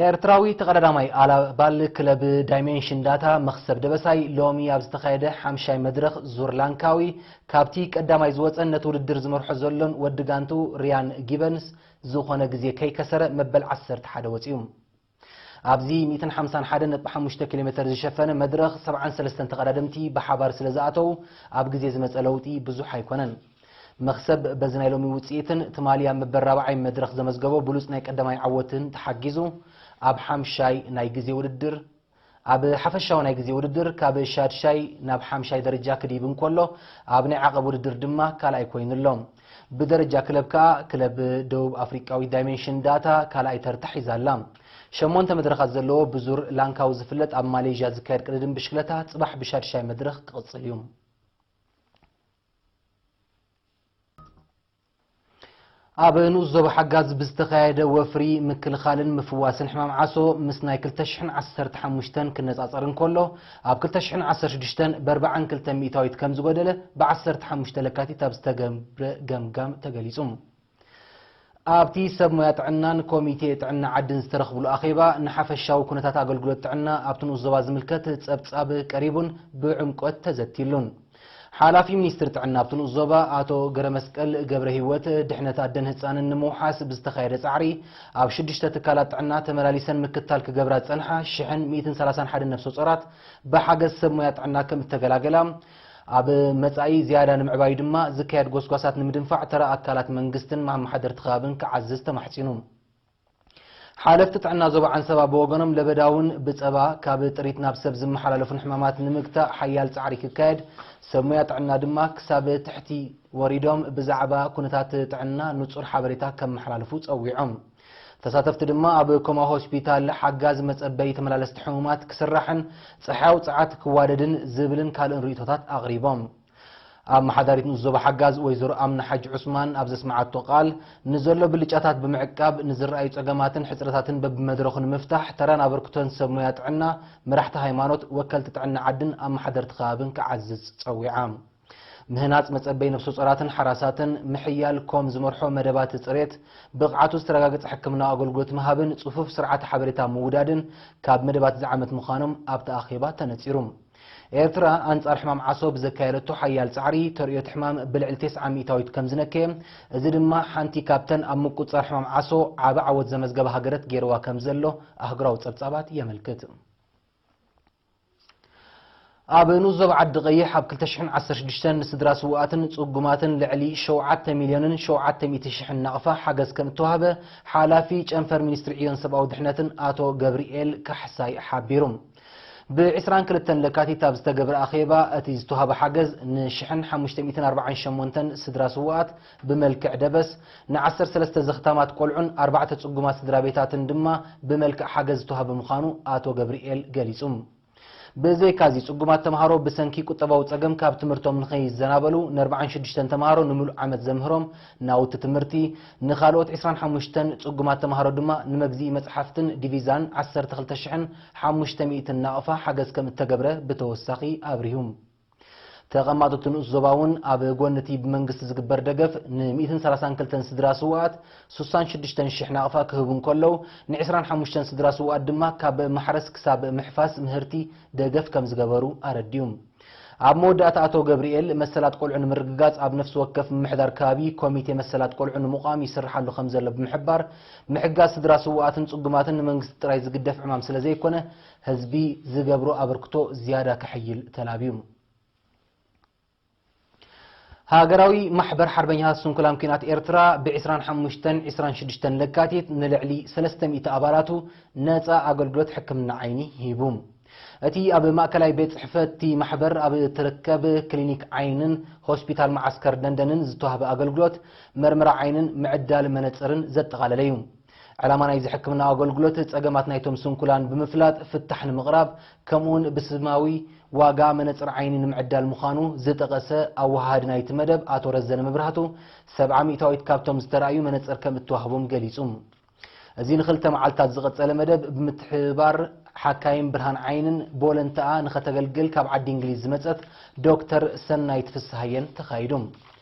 ኤርትራዊ ተቐዳዳማይ ኣባል ክለብ ዳይሜንሽን ዳታ መኽሰብ ደበሳይ ሎሚ ኣብ ዝተኻየደ ሓምሻይ መድረኽ ዙር ላንካዊ ካብቲ ቀዳማይ ዝወጸን ነቲ ውድድር ዝመርሖ ዘሎን ወዲ ጋንቱ ሪያን ጊበንስ ዝኾነ ግዜ ከይከሰረ መበል ዓሰርተ ሓደ ወጺኡ። ኣብዚ ሚእትን ሓምሳን ሓደን ነጥቢ ሓሙሽተ ኪሎ ሜተር ዝሸፈነ መድረኽ ሰብዓን ሰለስተን ተቐዳደምቲ ብሓባር ስለ ዝኣተዉ ኣብ ግዜ ዝመጸ ለውጢ ብዙሕ ኣይኮነን። መኽሰብ በዚ ናይ ሎሚ ውጽኢትን ትማሊ ኣብ መበል ራብዓይ መድረኽ ዘመዝገቦ ብሉጽ ናይ ቀዳማይ ዓወትን ተሓጊዙ ኣብ ሓምሻይ ናይ ግዜ ውድድር ኣብ ሓፈሻዊ ናይ ግዜ ውድድር ካብ ሻድሻይ ናብ ሓምሻይ ደረጃ ክድይብ እንከሎ ኣብ ናይ ዓቐብ ውድድር ድማ ካልኣይ ኮይኑ ኣሎ። ብደረጃ ክለብ ከኣ ክለብ ደቡብ ኣፍሪቃዊት ዳይሜንሽን ዳታ ካልኣይ ተርታ ሒዛ ኣላ። ሸሞንተ መድረኻት ዘለዎ ብዙር ላንካዊ ዝፍለጥ ኣብ ማሌዥያ ዝካየድ ቅድድም ብሽክለታ ጽባሕ ብሻድሻይ መድረኽ ክቕጽል እዩ። ኣብ ንኡስ ዞባ ሓጋዝ ብዝተኻየደ ወፍሪ ምክልኻልን ምፍዋስን ሕማም ዓሶ ምስ ናይ ክልተ ሽሕን ዓሰርተ ሓሙሽተን ክነጻጸር እንከሎ ኣብ ክልተ ሽሕን ዓሰርተ ሽዱሽተን ብኣርባዓን ክልተን ሚእታዊት ከም ዝጎደለ ብዓሰርተ ሓሙሽተ ለካቲት ኣብ ዝተገብረ ገምጋም ተገሊጹ። ኣብቲ ሰብ ሞያ ጥዕናን ኮሚቴ ጥዕና ዓድን ዝተረኽብሉ ኣኼባ ንሓፈሻዊ ኩነታት ኣገልግሎት ጥዕና ኣብቲ ንኡስ ዞባ ዝምልከት ጸብጻብ ቀሪቡን ብዕምቆት ተዘቲሉን። ሓላፊ ሚኒስትሪ ጥዕና ኣብቲ ንኡስ ዞባ ኣቶ ገረመስቀል ገብረ ህይወት ድሕነት ኣደን ህጻንን ንምውሓስ ብዝተኻየደ ጻዕሪ ኣብ ሽዱሽተ ትካላት ጥዕና ተመላሊሰን ምክታል ክገብራ ዝጸንሓ ሽሕን ሚእትን ሰላሳን ሓደን ነፍሰ ጾራት ብሓገዝ ሰብ ሞያ ጥዕና ከም እተገላገላ ኣብ መጻኢ ዝያዳ ንምዕባዩ ድማ ዝካየድ ጎስጓሳት ንምድንፋዕ ተራ ኣካላት መንግስትን መሓደርቲ ከባብን ክዓዝዝ ተማሕጺኑ። ሓለፍቲ ጥዕና ዞባ ዓንሰባ ብወገኖም ለበዳውን ብጸባ ካብ ጥሪት ናብ ሰብ ዝመሓላለፉን ሕማማት ንምግታእ ሓያል ጻዕሪ ክካየድ ሰብ ሞያ ጥዕና ድማ ክሳብ ትሕቲ ወሪዶም ብዛዕባ ኩነታት ጥዕና ንጹር ሓበሬታ ከመሓላልፉ ጸዊዖም። ተሳተፍቲ ድማ ኣብ ኮማ ሆስፒታል ሓጋዝ መጸበይ ተመላለስቲ ሕሙማት ክስራሕን ጸሓያዊ ጸዓት ክዋደድን ዝብልን ካልእን ርእይቶታት ኣቕሪቦም። ኣመሓዳሪት ንኡስ ዞባ ሓጋዝ ወይዘሮ ኣምና ሓጂ ዑስማን ኣብ ዘስምዓቶ ቃል ንዘሎ ብልጫታት ብምዕቃብ ንዝረኣዩ ጸገማትን ሕጽረታትን በብመድረኹ ንምፍታሕ ተራን ኣበርክቶን ሰብ ሞያ ጥዕና፣ መራሕቲ ሃይማኖት፣ ወከልቲ ጥዕና ዓድን ኣመሓደርቲ ከባብን ክዓዝዝ ጸዊዓ። ምህናጽ መጸበይ ነፍሰ ጾራትን ሓራሳትን ምሕያል ኮም ዝመርሖ መደባት ጽሬት፣ ብቕዓቱ ዝተረጋገጸ ሕክምናዊ ኣገልግሎት ምሃብን ጽፉፍ ስርዓተ ሓበሬታ ምውዳድን ካብ መደባት እዚ ዓመት ምዃኖም ኣብቲ ኣኼባ ተነጺሩ። ኤርትራ ኣንጻር ሕማም ዓሶ ብዘካየደቶ ሓያል ጻዕሪ ተርእዮት ሕማም ብልዕሊ ተስዓ ሚእታዊት ከም ዝነከየ፣ እዚ ድማ ሓንቲ ካብተን ኣብ ምቁጽጻር ሕማም ዓሶ ዓቢ ዓወት ዘመዝገባ ሃገረት ገይርዋ ከም ዘሎ ኣህጉራዊ ጸብጻባት የመልክት። ኣብ ንኡስ ዞባ ዓዲ ቀይሕ ኣብ ክልተ ሽሕን ዓሰርተ ሽዱሽተን ንስድራ ስውኣትን ጽጉማትን ልዕሊ ሸውዓተ ሚልዮንን ሸውዓተ ሚእቲ ሽሕን ናቕፋ ሓገዝ ከም እተዋህበ ሓላፊ ጨንፈር ሚኒስትሪ ዕዮን ሰብኣዊ ድሕነትን ኣቶ ገብርኤል ካሕሳይ ሓቢሩ። ብ ዕስራን ክልተን ለካቲት ኣብ ዝተገብረ ኣኼባ እቲ ዝተዋህበ ሓገዝ ን ሽሕን ሓሙሽተ ሚእትን ኣርባዓን ሸሞንተን ስድራ ስውኣት ብመልክዕ ደበስ፣ ን ዓሰርተ ሰለስተ ዘኽታማት ቆልዑን ኣርባዕተ ጽጉማት ስድራ ቤታትን ድማ ብመልክዕ ሓገዝ ዝተዋህበ ምዃኑ ኣቶ ገብርኤል ገሊጹ። ብዘይካዚ ጽጉማት ተምሃሮ ብሰንኪ ቁጠባዊ ጸገም ካብ ትምህርቶም ንኸይዘናበሉ ን ኣርባዓን ሽዱሽተን ተምሃሮ ንምሉእ ዓመት ዘምህሮም ናውቲ ትምህርቲ፣ ንኻልኦት ዕስራን ሓሙሽተን ጽጉማት ተምሃሮ ድማ ንመግዝኢ መጽሓፍትን ዲቪዛን ዓሰርተ ክልተ ሽሕን ሓሙሽተ ሚእትን ናቕፋ ሓገዝ ከም እተገብረ ብተወሳኺ ኣብሪሁ። ተቐማጦ እቲ ንኡስ ዞባ እውን ኣብ ጎኒ እቲ ብመንግስቲ ዝግበር ደገፍ ን ሚእትን ሰላሳን ክልተን ስድራ ስውኣት ሱሳን ሽዱሽተን ሽሕ ናቕፋ ክህቡ እንከለዉ፣ ን ዕስራን ሓሙሽተን ስድራ ስውኣት ድማ ካብ ማሕረስ ክሳብ ምሕፋስ ምህርቲ ደገፍ ከም ዝገበሩ ኣረዲኡ። ኣብ መወዳእታ ኣቶ ገብርኤል፣ መሰላት ቆልዑ ንምርግጋጽ ኣብ ነፍሲ ወከፍ ምምሕዳር ከባቢ ኮሚቴ መሰላት ቆልዑ ንምቋም ይስርሓሉ ከም ዘሎ ብምሕባር፣ ምሕጋዝ ስድራ ስውኣትን ጽጉማትን ንመንግስቲ ጥራይ ዝግደፍ ዕማም ስለ ዘይኮነ፣ ህዝቢ ዝገብሮ ኣበርክቶ ዝያዳ ከሐይል ተላብዩ። ሃገራዊ ማሕበር ሓርበኛታት ስንኩላን ኲናት ኤርትራ ብ ዕስራን ሓሙሽተን ዕስራን ሽዱሽተን ለካቲት ንልዕሊ ሰለስተ ሚእቲ ኣባላቱ ነጻ ኣገልግሎት ሕክምና ዓይኒ ሂቡ። እቲ ኣብ ማእከላይ ቤት ጽሕፈት እቲ ማሕበር ኣብ እትርከብ ክሊኒክ ዓይንን ሆስፒታል መዓስከር ደንደንን ዝተዋህበ ኣገልግሎት መርመራ ዓይንን ምዕዳል መነጽርን ዘጠቓለለ እዩ። ዕላማ ናይዚ ሕክምና ኣገልግሎት ጸገማት ናይቶም ስንኩላን ብምፍላጥ ፍታሕ ንምቕራብ፣ ከምኡውን ብስማዊ ዋጋ መነጽር ዓይኒ ንምዕዳል ምዃኑ ዝጠቐሰ ኣወሃሃዲ ናይቲ መደብ ኣቶ ረዘነ መብራህቱ፣ ሰብዓ ሚእታዊት ካብቶም ዝተራእዩ መነጽር ከም እተዋህቦም ገሊጹ። እዚ ንኽልተ መዓልታት ዝቐጸለ መደብ ብምትሕብባር ሓካይም ብርሃን ዓይንን ብወለንተኣ ንኸተገልግል ካብ ዓዲ እንግሊዝ ዝመጸት ዶክተር ሰናይት ፍስሃየን ተኻይዱ።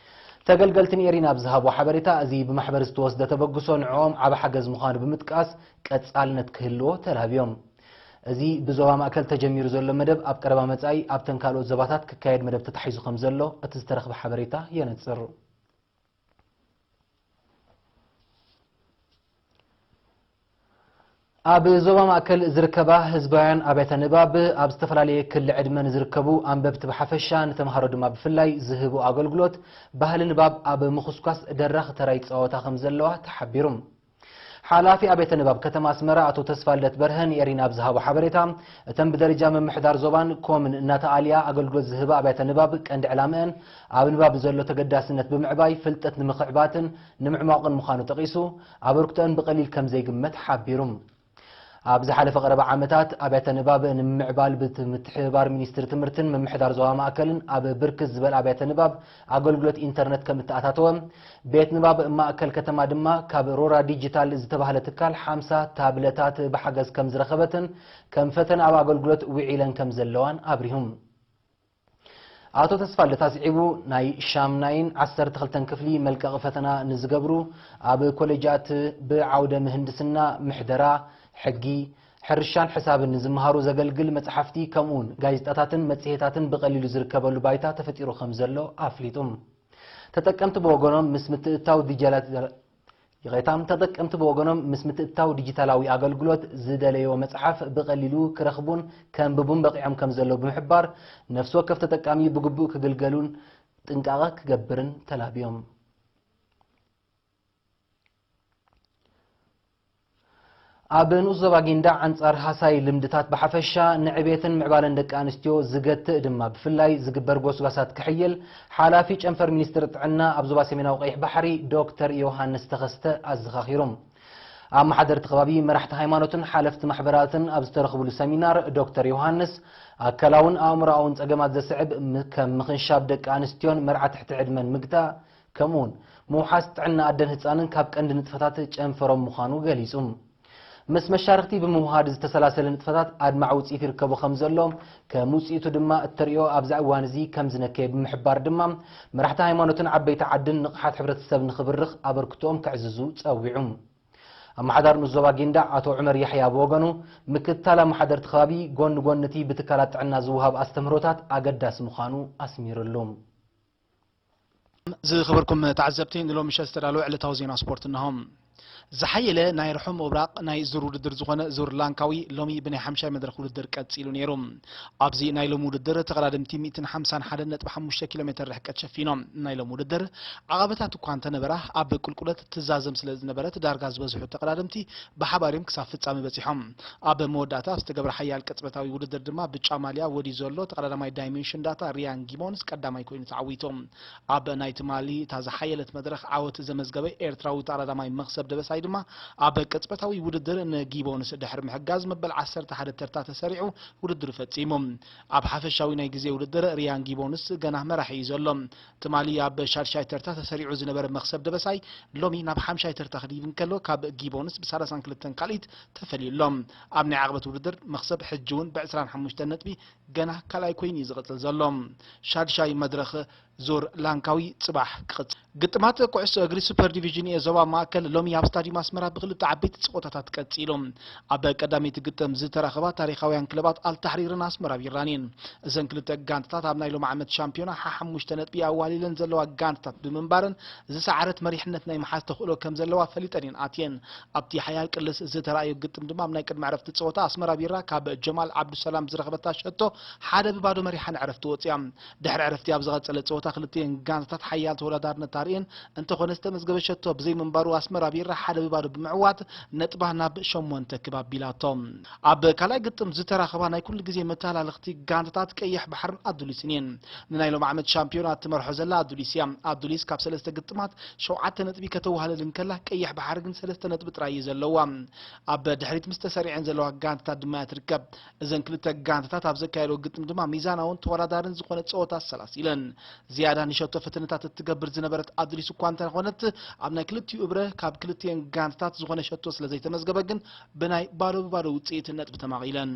ተገልገልቲ ንኤሪና ኣብ ዝሃብዎ ሓበሬታ፣ እዚ ብማሕበር ዝተወስደ ተበግሶ ንዕኦም ዓቢ ሓገዝ ምዃኑ ብምጥቃስ፣ ቀጻልነት ክህልዎ ተላብዮም። እዚ ብዞባ ማእከል ተጀሚሩ ዘሎ መደብ፣ ኣብ ቀረባ መጻኢ ኣብተን ካልኦት ዞባታት ክካየድ መደብ ተታሒዙ ከም ዘሎ እቲ ዝተረኽበ ሓበሬታ የነጽር። ኣብ ዞባ ማእከል ዝርከባ ህዝባውያን ኣብያተ ንባብ፣ ኣብ ዝተፈላለየ ክሊ ዕድመ ንዝርከቡ ኣንበብቲ ብሓፈሻ፣ ንተምሃሮ ድማ ብፍላይ ዝህቡ ኣገልግሎት ባህሊ ንባብ ኣብ ምኹስኳስ ደራኺ ተራ ይጻወታ ከም ዘለዋ ተሓቢሩ። ሓላፊ ኣብያተ ንባብ ከተማ ኣስመራ ኣቶ ተስፋልደት በርሀ ንኤሪና ኣብ ዝሃቦ ሓበሬታ፣ እተን ብደረጃ ምምሕዳር ዞባን ኮምን እናተኣልያ ኣገልግሎት ዝህባ ኣብያተ ንባብ ቀንዲ ዕላምአን ኣብ ንባብ ዘሎ ተገዳስነት ብምዕባይ ፍልጠት ንምኽዕባትን ንምዕሟቕን ምዃኑ ጠቒሱ፣ ኣበርክቶአን ብቐሊል ከም ዘይግመት ሓቢሩ። ኣብ ዝሓለፈ ቀረባ ዓመታት ኣብያተ ንባብ ንምምዕባል ብቲ ምትሕብባር ሚኒስትሪ ትምህርትን ምምሕዳር ዞባ ማእከልን ኣብ ብርክት ዝበል ኣብያተ ንባብ ኣገልግሎት ኢንተርነት ከም እተኣታተወ፣ ቤት ንባብ ማእከል ከተማ ድማ ካብ ሮራ ዲጂታል ዝተባህለ ትካል ሓምሳ ታብለታት ብሓገዝ ከም ዝረኸበትን ከም ፈተነ ኣብ ኣገልግሎት ውዒለን ከም ዘለዋን ኣብሪሁ። ኣቶ ተስፋልደት ኣስዒቡ፣ ናይ ሻምናይን ዓሰርተ ክልተን ክፍሊ መልቀቒ ፈተና ንዝገብሩ ኣብ ኮሌጃት ብዓውደ ምህንድስና፣ ምሕደራ፣ ሕጊ፣ ሕርሻን ሕሳብን ንዝመሃሩ ዘገልግል መጽሓፍቲ ከምኡውን ጋዜጣታትን መጽሔታትን ብቐሊሉ ዝርከበሉ ባይታ ተፈጢሩ ከም ዘሎ ኣፍሊጡ። ተጠቀምቲ ብወገኖም ምስ ምትእትታው ዲጂታላት ይቕሬታ፣ ተጠቀምቲ ብወገኖም ምስ ምትእትታው ዲጂታላዊ ኣገልግሎት ዝደለይዎ መጽሓፍ ብቐሊሉ ክረኽቡን ከንብቡን በቒዖም ከም ዘለዉ ብምሕባር፣ ነፍሲ ወከፍ ተጠቃሚ ብግቡእ ክግልገሉን ጥንቃቐ ክገብርን ተላብዮም። ኣብ ንኡስ ዞባ ጊንዳዕ ኣንጻር ሃሳይ ልምድታት ብሓፈሻ፣ ንዕቤትን ምዕባለን ደቂ ኣንስትዮ ዝገትእ ድማ ብፍላይ ዝግበር ጎስጓሳት ክሕይል፣ ሓላፊ ጨንፈር ሚኒስትሪ ጥዕና ኣብ ዞባ ሰሜናዊ ቀይሕ ባሕሪ ዶክተር ዮሃንስ ተኸስተ ኣዘኻኺሩ። ኣመሓደርቲ ከባቢ፣ መራሕቲ ሃይማኖትን ሓለፍቲ ማሕበራትን ኣብ ዝተረኽብሉ ሰሚናር፣ ዶክተር ዮሃንስ፣ ኣካላውን ኣእምሮኣውን ጸገማት ዘስዕብ ም-፣ ከም ምኽንሻብ ደቂ ኣንስትዮን መርዓ ትሕቲ ዕድመን ምግታእ፣ ከምኡውን ምውሓስ ጥዕና ኣደን ህጻንን ካብ ቀንዲ ንጥፈታት ጨንፈሮም ምዃኑ ገሊጹ። ምስ መሻርኽቲ ብምውሃድ ዝተሰላሰለ ንጥፈታት ኣድማዒ ውጽኢት ይርከቦ ከም ዘሎ፣ ከም ውጽኢቱ ድማ እተርእዮ ኣብዛ እዋን እዚ ከም ዝነከየ ብምሕባር ድማ፣ መራሕቲ ሃይማኖትን ዓበይቲ ዓድን ንቕሓት ሕብረተሰብ ንኽብርኽ ኣበርክቶኦም ከዕዝዙ ጸዊዑ። ኣመሓዳሪ ንኡስ ዞባ ጊንዳዕ ኣቶ ዑመር ያሕያ ብወገኑ፣ ምክትታል ኣመሓደርቲ ከባቢ ጎኒ ጎኒ እቲ ብትካላት ጥዕና ዝወሃብ ኣስተምህሮታት ኣገዳሲ ምዃኑ ኣስሚሩሉ። ዝኸበርኩም ተዓዘብቲ፣ ንሎሚ ምሸት ዝተዳለወ ዕለታዊ ዜና ስፖርት እነሆ። ዝሓየለ ናይ ርሑም ምብራቕ ናይ ዙር ውድድር ዝኾነ ዙር ላንካዊ ሎሚ ብናይ ሓምሻይ መድረኽ ውድድር ቀጺሉ ነይሩ። ኣብዚ ናይ ሎሚ ውድድር ተቐዳደምቲ ሚእትን ሓምሳን ሓደን ነጥቢ ሓሙሽተ ኪሎ ሜትር ርሕቀት ሸፊኖም። ናይ ሎሚ ውድድር ዓቐበታት እኳ እንተነበራ፣ ኣብ ቁልቁለት ትዛዘም ስለ ዝነበረት ዳርጋ ዝበዝሑ ተቐዳደምቲ ብሓባር እዮም ክሳብ ፍጻመ በጺሖም። ኣብ መወዳእታ ዝተገብረ ሓያል ቅጽበታዊ ውድድር ድማ ብጫ ማልያ ወዲ ዘሎ ተቐዳዳማይ ዳይሜንሽን ዳታ ሪያን ጊቦንስ ቀዳማይ ኮይኑ ተዓዊቱ። ኣብ ናይ ትማሊ እታ ዝሓየለት መድረኽ ዓወት ዘመዝገበ ኤርትራዊ ተቐዳዳማይ መኽሰብ ደበሳይ ድማ ኣብ ቅጽበታዊ ውድድር ንጊቦንስ ድሕሪ ምሕጋዝ መበል ዓሰርተ ሓደ ተርታ ተሰሪዑ ውድድሩ ፈጺሙ። ኣብ ሓፈሻዊ ናይ ግዜ ውድድር ሪያን ጊቦንስ ገና መራሒ እዩ ዘሎ። ትማሊ ኣብ ሻድሻይ ተርታ ተሰሪዑ ዝነበረ መኽሰብ ደበሳይ ሎሚ ናብ ሓምሻይ ተርታ ክድይብ እንከሎ ካብ ጊቦንስ ብ ሰላሳን ክልተን ካልኢት ተፈልዩ ኣሎ። ኣብ ናይ ዓቕበት ውድድር መኽሰብ ሕጂ እውን ብ ዕስራን ሓሙሽተን ነጥቢ ገና ካልኣይ ኮይኑ እዩ ዝቕጽል ዘሎ። ሻድሻይ መድረኽ ዙር ላንካዊ ጽባሕ ክቕጽል። ግጥማት ኩዕሶ እግሪ ሱፐር ዲቪዥን ኤ ዞባ ማእከል ሎሚ ኣብ ስታዲየም ኣስመራ ብክልተ ዓበይቲ ጸወታታት ቀጺሉ። ኣብ ቀዳመይቲ ግጥም ዝተራኸባ ታሪኻውያን ክለባት ኣልታሕሪርን ኣስመራ ቢራን እየን። እዘን ክልተ ጋንታታት ኣብ ናይ ሎሚ ዓመት ሻምፒዮና ሓሓሙሽተ ነጥቢ ኣዋሊለን ዘለዋ ጋንታታት ብምንባረን ዝሰዓረት መሪሕነት ናይ ምሓዝ ተኽእሎ ከም ዘለዋ ፈሊጠን እየን ኣትየን። ኣብቲ ሓያል ቅልስ ዝተራእዮ ግጥም ድማ ኣብ ናይ ቅድሚ ዕረፍቲ ጸወታ ኣስመራ ቢራ ካብ ጀማል ዓብዱሰላም ዝረኸበታ ሸቶ ሓደ ብባዶ መሪሓ ንዕረፍቲ ወጽያ። ድሕሪ ዕረፍቲ ኣብ ዝቐጸለ ጸወታ ክልቲኤን ጋንታታት ሓያል ተወዳዳርነት ኣርእየን፣ እንተኾነ ዝተመዝገበ ሸቶ ብዘይምንባሩ ኣስመራ ቢራ ሓደ ብባዶ ብምዕዋት ነጥባ ናብ ሸሞንተ ክብ ኣቢላቶ። ኣብ ካልኣይ ግጥም ዝተራኸባ ናይ ኩሉ ግዜ መተላለኽቲ ጋንታታት ቀይሕ ባሕርን ኣዱሊስን እየን። ንናይ ሎም ዓመት ሻምፒዮና እትመርሖ ዘላ ኣዱሊስ እያ። ኣዱሊስ ካብ ሰለስተ ግጥማት ሸውዓተ ነጥቢ ከተዋህልል እንከላ፣ ቀይሕ ባሕሪ ግን ሰለስተ ነጥቢ ጥራይ እዩ ዘለዋ። ኣብ ድሕሪት ምስ ተሰሪዐን ዘለዋ ጋንታታት ድማ እያ ትርከብ። እዘን ክልተ ጋንታታት ኣብ ዘካየደኦ ግጥም ድማ ሚዛናውን ተወዳዳርን ዝኾነ ጸወታ ኣሰላሲለን። ዝያዳ ንሸቶ ፈተነታት እትገብር ዝነበረት ኣዱሊስ እኳ እንተኾነት፣ ኣብ ናይ ክልቲኡ እብረ ካብ ክልቲኤን ጋንታታት ዝኾነ ሸቶ ስለ ዘይተመዝገበ ግን ብናይ ባዶ ብባዶ ውጽኢት ነጥቢ ተማቒለን።